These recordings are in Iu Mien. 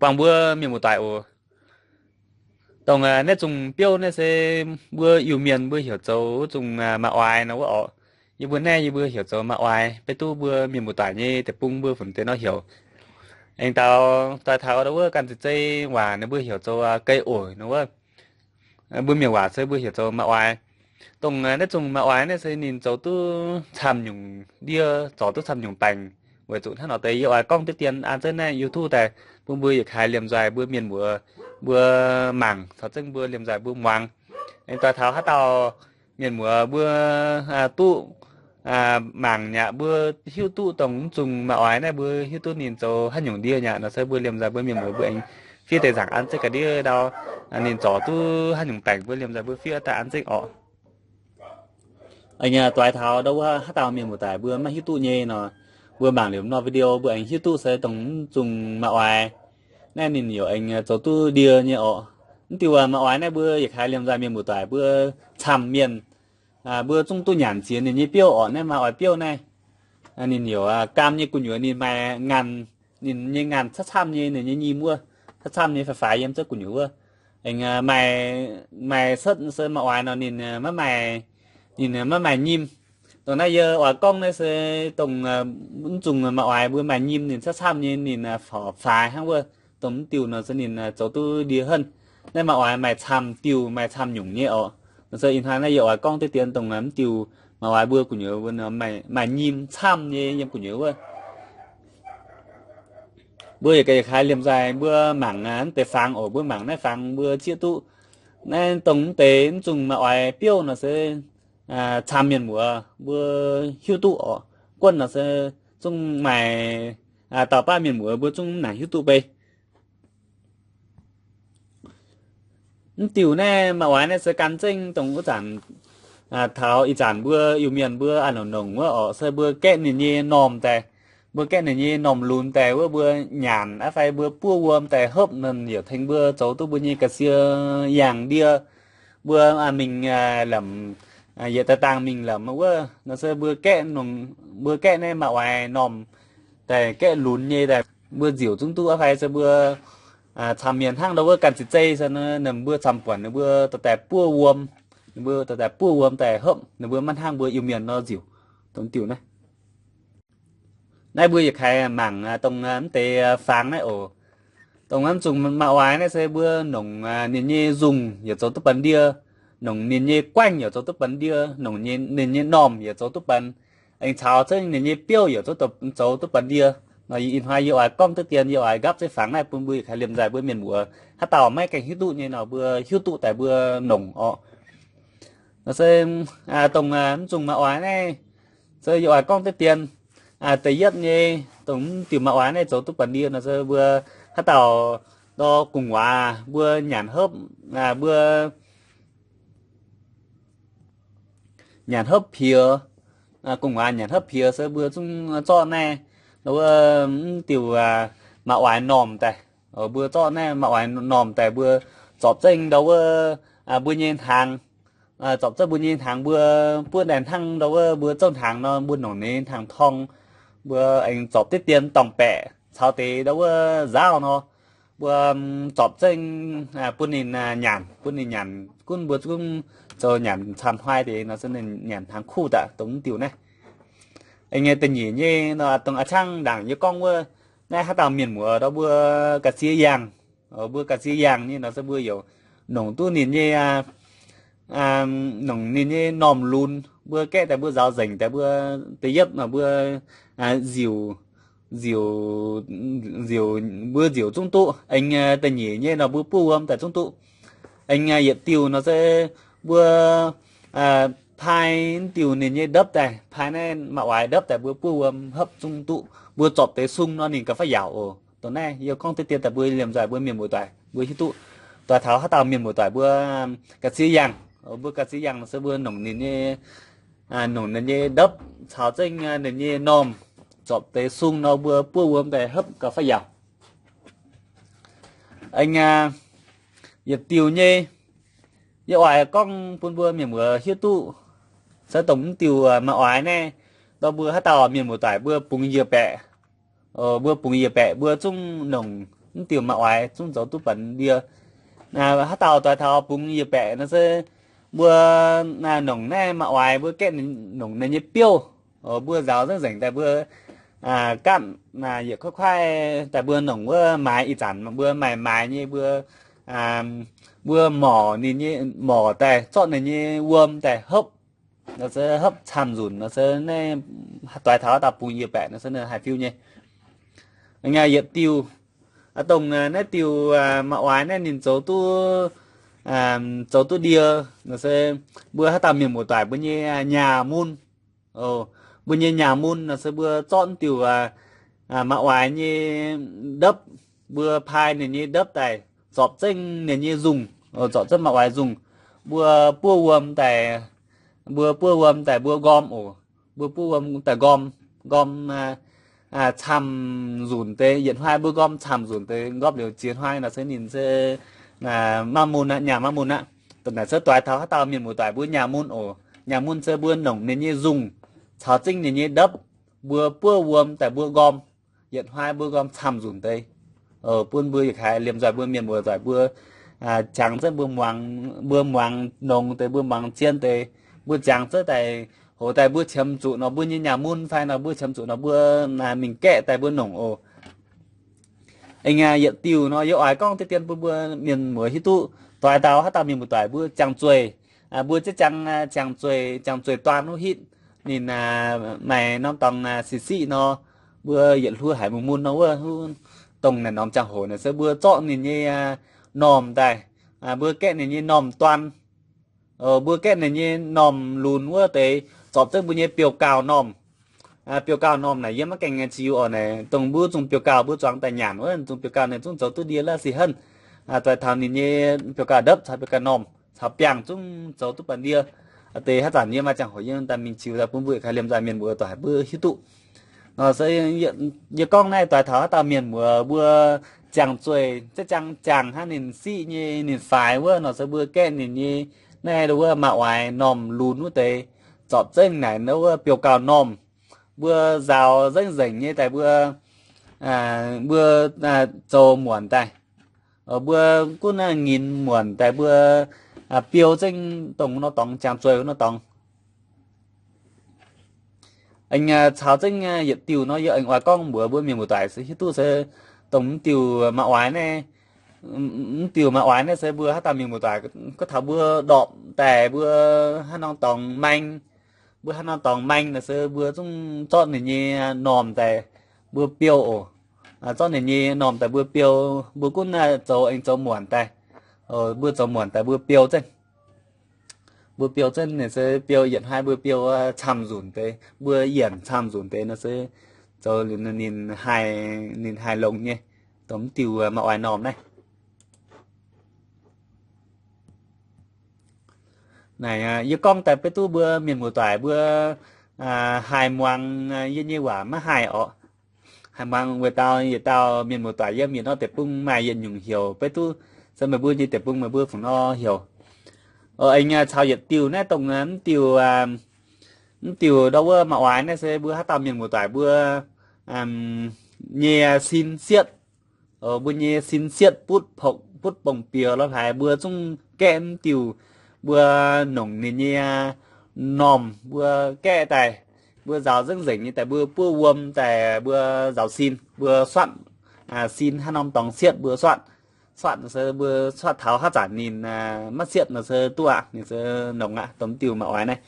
Buangh mbuo mienh muoz-doic oc. Dongh naaiv zungh biouv naaiv se mbuo Iu-Mienh mbuo heuc zoux wuov zungh maah-oix nor wuov orqc. Yie mbuo naaiv yie mbuo heuc zoux maah-oix, beiv duqv mbuo mienh muoz-doic nyei deic-bung mbuo funx deix nor heuc. Aengx daux doix taux ndau wuov ganh zeiz zei waac ninh mbuo heuc zoux gei oix nor wuov. Mbuo mienh waac se mbuo heuc zoux maah-oix. Dongh naaiv zungh maah-oix naaiv se ninh zoux duqv camv nyungc ndie, zorc duqv camv nyungc baengc. Weic zuqc hnangv nor deix yie oix gorngv diqv dien an zengv naaiv YouTube daaih bun mbuo yietc kaaix liemh nzoih mbuo mienh muoz mbuo mangc caux zengv mbuo liemh nzoih mbuo muangx. Aengx doix taux haaix dauh mienh muoz mbuo duqv mangc nyaqc mbuo hiuv duqv dongh mv zungh maah-oix naaiv mbuo hiuv duqv ninh zoux haaix nyungc ndie nyaqc nor se mbuo liemh nzoih mbuo mienh muoz mbuo aengx fiev deix nzaangc an zengv ga'ndiev ndau ninh zorc duqv haaix nyungc baengc mbuo liemh nzoih mbuo fiev daaih an zengv orqc. Doix taux ndau wuov haaix dauh mienh muoz-doic mbuo maiv hiuv duqv nyei nor, mbuo mangc liuz norm video mbuo aengx hiuv duqv se dongh mv zungh maah-oix naaiv ninh yaac aengx zoux duqv ndie nyei orqc. Mv diuh maah-oix naaiv mbuo yietc kaaix liemh nzoih mienh muoz-doic mbuo camv mienh, mbuo zungv duqv nyanc ziex ninh nyei biouv orqc. Naaiv maah-oix biouv naaiv, ninh yaac gaam nyei gu'nyuoz ninh maaih nganh, ninh nyei nganh camv-camv nyei, ninh nyei nyim wuov camv-camv nyei faix-faix yiem ziex gu'nyuoz wuov. Aengx maaih, maaih setv se maah-oix nor ninh maiv maaih, ninh maiv maaih nyim. Dongh naaiv yie oix gorngv naaiv se dongh mv zungh maah-oix mbuo maaih nyim ninh camv-camv nyei, ninh faix-faix hnangv wuov. Dongh mv diuh nor se ninh zoux duqv ndie henv. Naaiv maah-oix maaih camv diuh maaih camv nyungc nyei orqc. Nor se ih hnoi naaiv yie oix gorngv diqv dien dongh mv diuh maah-oix mbuo gu'nyuoz maaih nyim camv nyei yiem gu'nyuoz wuov. Mbuo yietc kaaix liemh nzoih mbuo mangc mv deix fangx oc. Mbuo mangc naaiv fangx mbuo zieqv duqv naaiv dongh mv deix mv zungh maah-oix biouv nor se camv mienh muoz mbuo hiuv duqv orqc. Guonv nor se zungv maaih dauh baav mienh muoz mbuo zungv mv nangc hiuv duqv bei. Mv diuh naaiv maah-oix naaiv se gan zengv dongh wuov zanc taux ih zanc mbuo Iu-Mienh mbuo a'nongc nongc wuov orqc, se mbuo gaeqv ninh nyei normh daaih, mbuo gaeqv ninh nyei normh lunx daaih wuov mbuo nyanc aqv fai mbuo buov wuom daaih hopv, ninh yaac tengx mbuo zoux duqv mbuo nyei ga'sie yangh ndie. Mbuo mingh lamc, yietc daaih dangh mingh lamc wuov nor se mbuo gaeqv, mbuo gaeqv naaiv maah-oix normh daaih gaeqv lunx nyei daaih mbuo nziouc zungv duqv aqv fai se mbuo camv mienh hnangv ndau wuov ganh ziqc zei se ninh mbuo camv buonc ninh mbuo dorh daaih buov wuom, ninh mbuo dorh daaih buov wuom daaih hopv, ninh mbuo maiv hnangv mbuo Iu-Mienh nor nziouc dongh diuh naaiv. Naaiv mbuo yietc kaaix mangc dongh mv deix fangx naaiv oc. Dongh mv zungh maah-oix naaiv se mbuo nongc ninh nyei nzungh yaac zoux duqv banx ndie, nongc ninh nyei guaengv yaac zoux duqv banx ndie, nongc ninh nyei normh yaac zoux duqv banx, aengx caux zengv ninh nyei biouv yaac zoux duqv banx ndie. Nor ih hnoi yie oix gorngv diqv dien, yie oix nqapv zengv fangx naaiv bun mbuo yietc kaaix liemh nzoih mbuo mienh muoz haaix dauh maiv gaengh hiuv duqv nyei nor mbuo hiuv duqv daaih mbuo nongc orqc. Nor se dongh mv zungh maah-oix naaiv se yie oix gorngv diqv dien. Da'yietv nyei, dongh mv diuh maah-oix naaiv zoux duqv banx ndie nor se mbuo haaix dauh ndau gu'nguaaz mbuo nyanc hopv, mbuo nyanc hopv piex, gu'nguaaz nyanc hopv piex se mbuo zungv zorqv naaiv, wuov mv diuh maah-oix normh daaih. Mbuo zorqv naaiv maah-oix normh daaih mbuo zorpc zengv ndau wuov mbuo nyei hnaangx, zorpc zengv mbuo nyei hnaangx mbuo buov daaih hnangv ndau wuov mbuo zouv hnaangx nor mbuo nongc ninh hnaangx torng, mbuo aengx zorpc diqv dien dorngh baeqc caux deix ndau wuov nzaauv nor, mbuo zorpc zengv bun ninh nyanc, bun ninh nyanc gunv mbuo zungv zoux nyanc camv hnoi deix nor se ninh nyanc hnaangx kuv daaih dongh mv diuh naaiv. Aengx da'nyeic nyei nor dongh a'ciangv ndaangc yie gorngv wuov, naaiv haaix dauh mienh muoz ndau mbuo ga'sie yangh, mbuo ga'sie yangh nyei nor se mbuo yaac nongc duqv ninh nyei, nongc ninh nyei normh lunx, mbuo gaeqv daaih mbuo nzaaux nzengc daaih mbuo da'yietv nor mbuo nziouc, nziouc, nziouc, mbuo nziouc zungv duqv. Aengx da'nyeic nyei nor mbuo buov wuom daaih zungv duqv. Aengx yietc diuh nor se mbuo pai mv diuh ninh nyei ndopv daaih, pai naaiv maah-oix ndopv daaih mbuo buov wuom hopv zungv duqv. Mbuo zorpc deix sung nor ninh gauh faaux yaauc oc. Dongh naaiv yie gorngv diqv dien daaih mbuo liemh nzoih mbuo mienh muoz-doic mbuo hiuv duqv. Doix taux haaix dauh mienh muoz-doic mbuo ga'sie yangh, mbuo ga'sie yangh se mbuo nongc ninh nyei, nongc ninh nyei ndopv caux zengv ninh nyei normh, zorpc deix sung nor mbuo buov wuom daaih hopv gauh faaux yaauc. Aengx yietc diuh nyei, yie oix gorngv bun mbuo mienh muoz hiuv duqv, se dongh mv diuh maah-oix naaiv, ndau mbuo haaix dauh mienh muoz-doic mbuo bungx yie baeqc, mbuo bungx yie baeqc mbuo zungv nongc, Mv diuh ma'oix zungv zoux duqv banh ndie. Haaix dauh doix taux bungx yietc baeqc nor se mbuo nongc naaiv ma'oix mbuo gaeqv nongc ninh nyei biouv. Mbuo nzaaux nzengc nzengc daaih mbuo gaatv yietc kuaaiv kuaaiv daaih mbuo nongc wuov maaiz ih zanc mbuo maaih maaiz nyei mbuo, mbuo morc ninh nyei morc daaih zorqv ninh nyei wuom daaih hopv, nor se hopv camv nzunc nor se naaiv doix taux haaix dauh bungx yietc baeqc nor se ninh haih fiuv nyei. Yietc diuh, dongh naaiv diuh ma'oix naaiv ninh zoux duqv, zoux duqv ndie nor se mbuo haaix dauh mienh muoz-doic mbuo nyei nyaah mun. Mbuo nyei nyaah mun nor se mbuo zorqv diuh ma'oix nyei ndopv, mbuo pai ninh nyei ndopv daaih zorpc zengv ninh nyei nzungh, zorpc zengv ma'oix nzungh. Mbuo buov wuom daaih, mbuo buov wuom daaih mbuo nqorm oc. Mbuo buov wuom daaih nqorm, nqorm camv nzunc deix, yietc hnoi mbuo nqorm camv nzunc deix, nqorpv liuz ziex hnoi nor se ninh se maiv mun aqv, nyaah maiv mun aqv. Dongh naaic se doix taux haaix dauh mienh muoz-doic mbuo nyaah mun oc. Nyaah mun se mbuo nongc ninh nyei nzungh caux zengv ninh nyei ndopv, mbuo buov wuom daaih mbuo nqorm, yietc hnoi mbuo nqorm camv nzunc deix. Bun mbuo yietc kaaix liemh nzoih mbuo mienh muoz-doic mbuo jangx zengv mbuo muangx, mbuo muangx nongx deix, mbuo muangx zien deix, mbuo jangx zengv daaih, hoc daaih mbuo qiemx zuqc nor mbuo nyei nyaah mun fai nor mbuo qiemx zuqc nor mbuo mingh gaeqv daaih mbuo nongc oc. Aengx yietc diuh nor yie oix gorngv deix dien bun mbuo mienh muoz hiuv duqv, doix taux haaix dauh mienh muoz-doic mbuo jangx zueih, mbuo ziex jangx, jangx zueih, jangx zueih duan wuov hitv, ninh maaih norm dorngx siqv siqv nor, mbuo yietc hluo haic mun mun nor wuov, dongh naaic norm ziangh hoc naaic se mbuo zorqv ninh nyei normh daaih, mbuo gaeqv ninh nyei normh duan. Mbuo gaeqv ninh nyei normh lunx wuov deix zorpc zengv mbuo nyei biouv-gauh normh. Biouv-gauh normh naaic yie maiv gaengh ziux oc. Naaic dongh mbuo zungh biouv-gauh mbuo zuangx daaih nyanc wuov, zungh biouv-gauh ninh zungv zoux duqv ndie la'sic henv. Doix taux ninh nyei biouv-gauh ndopv caux biouv-gauh normh caux biangh zungv zoux duqv banh ndie. Deix haaix zanc yie maaih ziangh hoc yie daaih mingh ziux daaih bun mbuo yietc kaaix liemh nzoih mienh muoz-doic mbuo hiuv duqv. Nor se yie gorngv naaiv doix taux haaix dauh mienh muoz mbuo jangx zueih, ziex jangx jangx hnangv ninh siqv nyei ninh faix wuov nor se mbuo gaeqv ninh nyei naaiv wuov maaih oix normh lunx wuov deix, zorpc zengv naaic wuov biouv-gauh normh. Mbuo nzaaux nzengc nzengc nyei daaih mbuo, mbuo zoux muonc daaih. Mbuo gunv ngin muonc daaih mbuo biou zengv dongh nor dorngx, jangx zueih nor dorngx. Aengx caux zengv yietc diuh nor yie aengx oix gorngv mbuox mbuo mienh muoz-doic se hiuv duqv se dongh mv diuh maaih oix naaiv, mv diuh maaih oix naaiv se mbuo haaix dauh mienh muoz-doic gorngv taux mbuo ndorpc daaih mbuo haaix norm dorngx maeng, mbuo haaix norm dorngx maeng naaic se mbuo zungv zorqv ninh nyei normh daaih mbuo biou oc. Zorqv ninh nyei normh daaih mbuo biou, mbuo gunv zoux aengx zoux muonc daaih. Mbuo zoux muonc daaih mbuo biou zengv. Mbuo biou zengv naaic se biou yietc hnoi mbuo biou camv nzunc deix, mbuo yienc camv nzunc deix nor se zoux ninh haih, ninh haih longx nyei, dongh mv diuh maaih oix normh naaiv. Naaic yie gorngv daaih beiv duqv mbuo mienh muoz-doic mbuo haih muangx yie nyei waac maiv haih orqc. Haih muangx weic dauh yietc dauh mienh muoz-doic yiem yietc norm deic-bung maaih yietc nyungc heuc beiv duqv se meih mbuo nyei deic-bung meih mbuo fungc nor heuc. Aengx caux yietc diuh naaiv dongh mv diuh, mv diuh ndau wuov maaih oix naaiv se mbuo haaix dauh mienh muoz-doic mbuo nyei sin sietv, mbuo nyei sin sietv butv bong-bieqc lorz haaix mbuo zungv gaeqv mv diuh, mbuo nongc ninh nyei normh mbuo gaeqv daaih, mbuo nzaaux nzengc nzengc nyei daaih mbuo buov wuom daaih mbuo nzaaux sin, mbuo suatv sin haaix norm dorngx sietv mbuo suatv. Suatv nor se mbuo suatv taux haaix zanc ninh maiv sietv nor se duqv aqv, ninh se nongc aqv, dongh mv diuh maaih oix naaiv.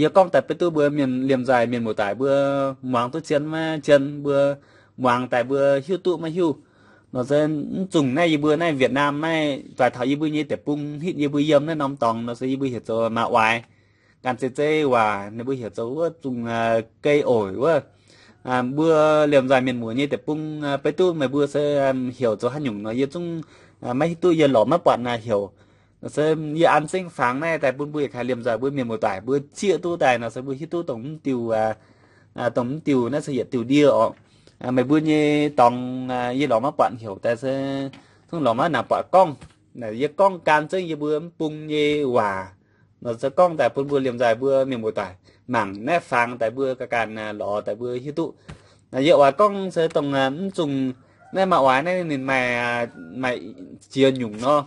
Yie gorngv daaih beiv duqv mbuo mienh liemh nzoih mienh muoz-doic mbuo muangx duqv zien maiv zien, mbuo muangx daaih mbuo hiuv duqv maiv hiuv. Nor se mv zungh naaiv yie mbuo naaiv Việt Nam naaiv doix taux yie mbuo nyei deic-bung hitv yie mbuo yiem naaiv norm dorngx nor se yie mbuo heuc zoux maaih oix. Ganh zeiv zeiv waac ninh mbuo heuc zoux wuov zungh gei oix wuov. Mbuo liemh nzoih mienh muoz nyei deic-bung beiv duqv meih mbuo se heuc zoux haaix nyungc nor yie zungv maiv hiuv duqv, yie lorz maiv buatc heuc. Nor se yie an zengv fangx naaiv daaih bun mbuo yietc kaaix liemh nzoih mbuo mienh muoz-doic mbuo zieqv duqv daaih nor se mbuo hiuv duqv dongh mv diuh, dongh mv diuh naaiv se yietc diuh ndie orqc. Meih mbuo nyei dorngx yie lorz maiv buatc heuc daaih se zungv lorz maiv nangc buatc gorngv. Yie gorngv gan zengv yie mbuo mv bung nyei waac. Nor se gorngv daaih bun mbuo liemh nzoih mbuo mienh muoz-doic mangc naaiv fangx daaih mbuo ga'ganh lorz daaih mbuo hiuv duqv. Yie oix gorngv se dongh mv zungh Naaiv maaih oix naaiv ninh maaih, maaih ziex nyungc nor.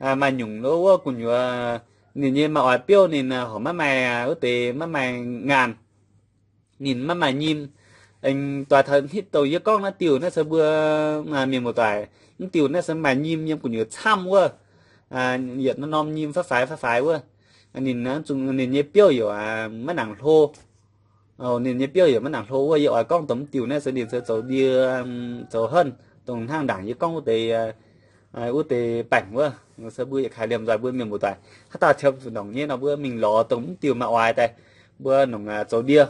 Maaih nyungc wuov gu'nyuoz ninh nyei maaih oix biouv ninh horpc maiv maaih wuov deix, maiv maaih ngaanh, ninh maiv maaih nyim. Aengx doix taux hitv dongh yie gorngv naaiv diuh naaiv se mbuo mienh muoz-doic, mv diuh naaiv se maaih nyim yiem gu'nyuoz camv wuov. Yietc norm nyim faix faix faix faix wuov. Ninh, ninh nyei biouv yaac maiv nangc hlo. Ninh nyei biouv yaac maiv nangc hlo wuov. Yie oix gorngv dongh mv diuh naaiv se ninh se zoux ndie, zoux henv dongh hnangv ndaangc yie gorngv wuov deix, wuov deix baengc wuov. Se mbuo yietc kaaix liemh nzoih mbuo mienh muoz-doic haaix dauh qiemx zuqc nongc nyei nor mbuo mingh lorz dongh mv diuh maaih oix daaih mbuo nongc zoux ndie.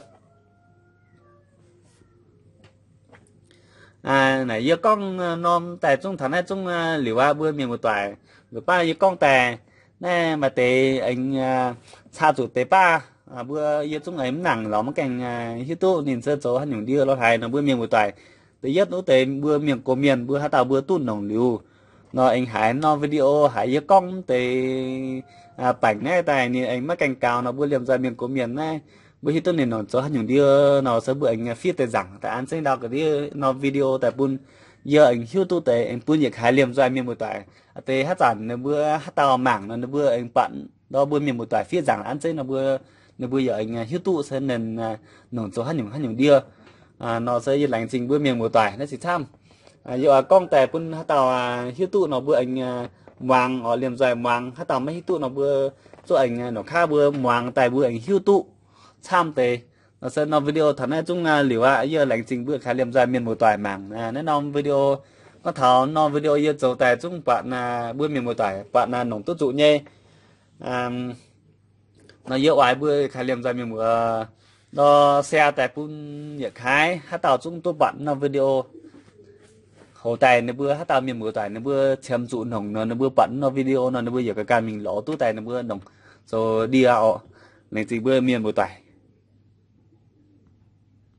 Naaic yie gorngv norm daaih zungv taux naaiv zungv liuz aqv mbuo mienh muoz-doic. Nzuqc baav yie gorngv daaih naaiv maaih deix aengx caa zuqc deix baav, mbuo yie zungv aengx mv nangc lorz maiv gaengh hiuv duqv ninh se zoux haaix nyungc ndie lorz haaix nor mbuo mienh muoz-doic. Da'yietv wuov deix mbuo mienh gox mienh mbuo haaix dauh mbuo duqv nongc liuz nor aengx haiz norm video haiz yie gorngv deix baengc naaiv daaih ninh aengx maiv gaengh gaux nor mbuo liemh nzoih mienh gox mienh naaiv mbuo hiuv duqv ninh nongc zoux haaix nyungc ndie nor se mbuo aengx fiev deix nzaangc daaih an zengv ndau ga'ndiev norm video daaih bun yie aengx hiuv duqv deix aengx bun yietc kaaix liemh nzoih mienh muoz-doic. Deix haaix zanc ninh mbuo haaix dauh mangc nor ninh mbuo aengx buatc nor mbuo mienh muoz-doic fiev nzaangc an zengv nor mbuo, ninh mbuo yaac aengx hiuv duqv se ninh nongc zoux haaix nyungc haaix nyungc ndie nor se yie laengz zingh mbuo mienh muoz-doic naaiv cingx camv. Yie oix gorngv daaih bun haaix dauh hiuv duqv nor mbuo aengx muangx oc, liemh nzoih muangx. Haaix dauh maiv hiuv duqv nor mbuo zungv aengx nongc kaav mbuo muangx daaih mbuo aengx hiuv duqv camv deix. Nor se norm video taux naaiv zungv liuz aqv. Yie laengz zingh mbuo kaaix liemh nzoih mienh muoz-doic mangc naaiv norm video. Gorngv taux norm video yie zoux daaih zungv buatc mbuo mienh muoz-doic buatc nongc duqv zuqc nyei. Nor yie oix mbuo kaaix liemh nzoih mienh muoz nor share daaih bun yietc kaaix haaix dauh zungv duqv buatc norm video. Hoc daaih ninh mbuo haaix dauh mienh muoz-doic ninh mbuo qiemx zuqc nongc nor ninh mbuo buatc norm video nor ninh mbuo yaac ganh ganh mingh lorz duqv daaih ninh mbuo nongc zoux ndie oc. Laengz zingh mbuo mienh muoz-doic.